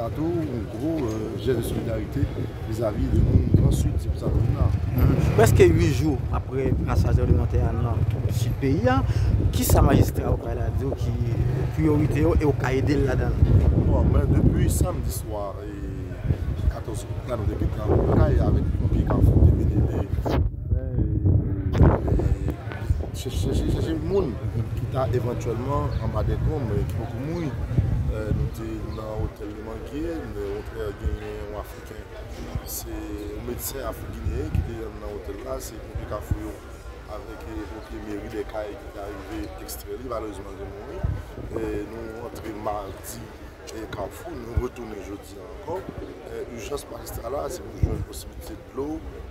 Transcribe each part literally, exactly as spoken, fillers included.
Sa tou, yon gwo, euh, jès de solidarite vizavi de moun Gran Sid, se pou sa nou la. Prèske uit jou apre pasaj tranblemanntè a nan sid peyi a, kisa majistra Okay la di w ki priyorite yo e w ka ede l ladan l? Bon, mwen, depi samdi swa, e katòz out la, nou te gentan lakay avèk ponpye Kafou te vin ede. Chèche, chèche, chèche moun ki ta evantyèlman anba dekonb, ki poko mouri. Euh, nou te nan otèl Lemangye, nou te genyen yon Afriken. Se yon medsen afrik-ginen ki te nan otèl la, se ponpye Kafou yo avèk, eh, ponpye meri Dèkay ki te arive ekstrè li, malerezman li mouri. Eh, nou antre madi, eh, Kafou, nou retounen jodi a ankò. Eh, ijans majistra la, se pou jwenn posibilite dlo,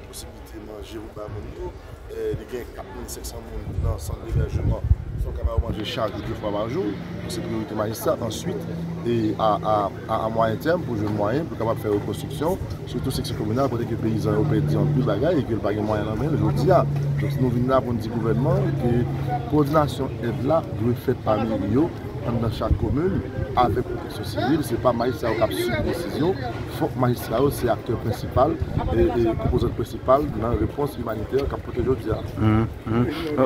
posibilite manje pou bay moun yo. Eh, li gen kat mil senk san moun nan sant debèjman. Fòk yo ba yo manje chak jou, de fwa pa jou. Se priyorite majistra. Answit, e a, a, a, a mwayen tèm, pou jwenn mwayen pou kapab fè rekonstriksyon, sitou seksyon kominal, kote ke peyizan yo pèdi anpil bagay e ke l pa gen mwayen nan men l jodi a. Donk, nou vin la pou n di gouvènman ke kowòdinasyon èd la dwe fèt pa meri yo, anndan chak komin, avèk pwoteksyon sivil. Se pa majistra yo k ap sibi desizyon. Fòk majistra yo se aktè prensipal e, e konpozant prensipal nan repons imanitè k ap pote jodi a.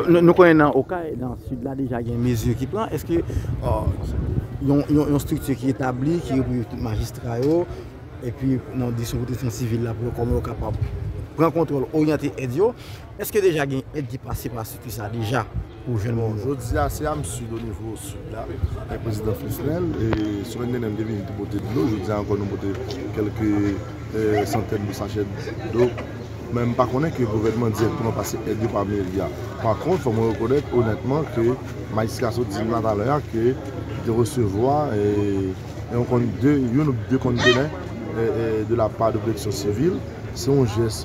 Nou konnen nan Okay, nan sid la, deja gen mezi ki pran. Èske yon, yon, yon estrikti ki etabli, ki reprezante tout majistra yo, epi nan direksyon pwoteksyon sivil la, pou yo, kòman yo kapab pran kontwòl, oryante èd yo? Èske deja gen èd ki pase pa estrikti sa deja pou jwenn moun yo? Jodi a, se AMSUD o nivo sid la, avèk prezidan Frisnel, e semèn dènyè, m te vin te pote dlo, jodi a ankò, nou pote kèlke, eh, santèn de sachè dlo. Men m pa konnen ke gouvènman dirèkteman pase èd yo pa meri a. Pa kont, fò mwen rekonèt onètman ke majistra sot di m la talè a ke li te resevwa, eh, yon konn de, youn ou de kontenè, eh, eh, de la pa de pwoteksyon sivil. Se yon jès,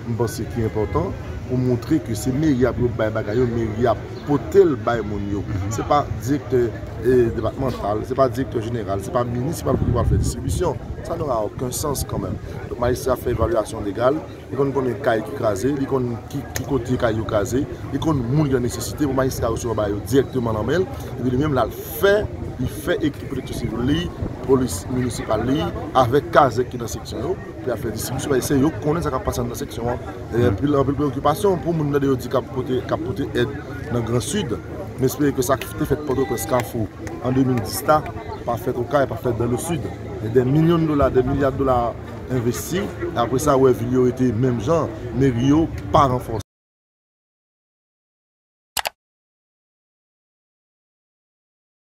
m panse, ki enpòtan pou montre ke se meri a pou yo bay bagay yo, meri a pote l bay moun yo. Se pa direktè, eh, depatmantal, se pa direktè jeneral, se pa minis, se pa l ki pral fè distribisyon. Ça n'aura aucun sens quand même. Donk, majistra fè evalyasyon legal, li konn konbyen kay ki kraze, li konn ki, ki kote kay yo kraze, li konn moun ki nan nesesite, pou majistra resevwa bagay yo dirèkteman nan men l, epi li menm l al fè, li fè ekip pwoteksyon sivil li, polis minisipal li, avèk kazèk ki nan seksyon yo, pou y al fè distribisyon, paske se yo k konnen sa k ap pase anndan seksyon an. E anpil, anpil preyokipasyon pou moun tande yo di k ap pote, k ap pote èd nan Gran Sid. M espere ke sa k te fèt Pòtoprens, Kafou, an de mil dis la, pa fèt Okay, pa fèt dans le Sud. E dè milyon de dola, dè milya de dola envesti, e apre sa, wè, vil yo rete menm jan, meri yo pa ranfòse.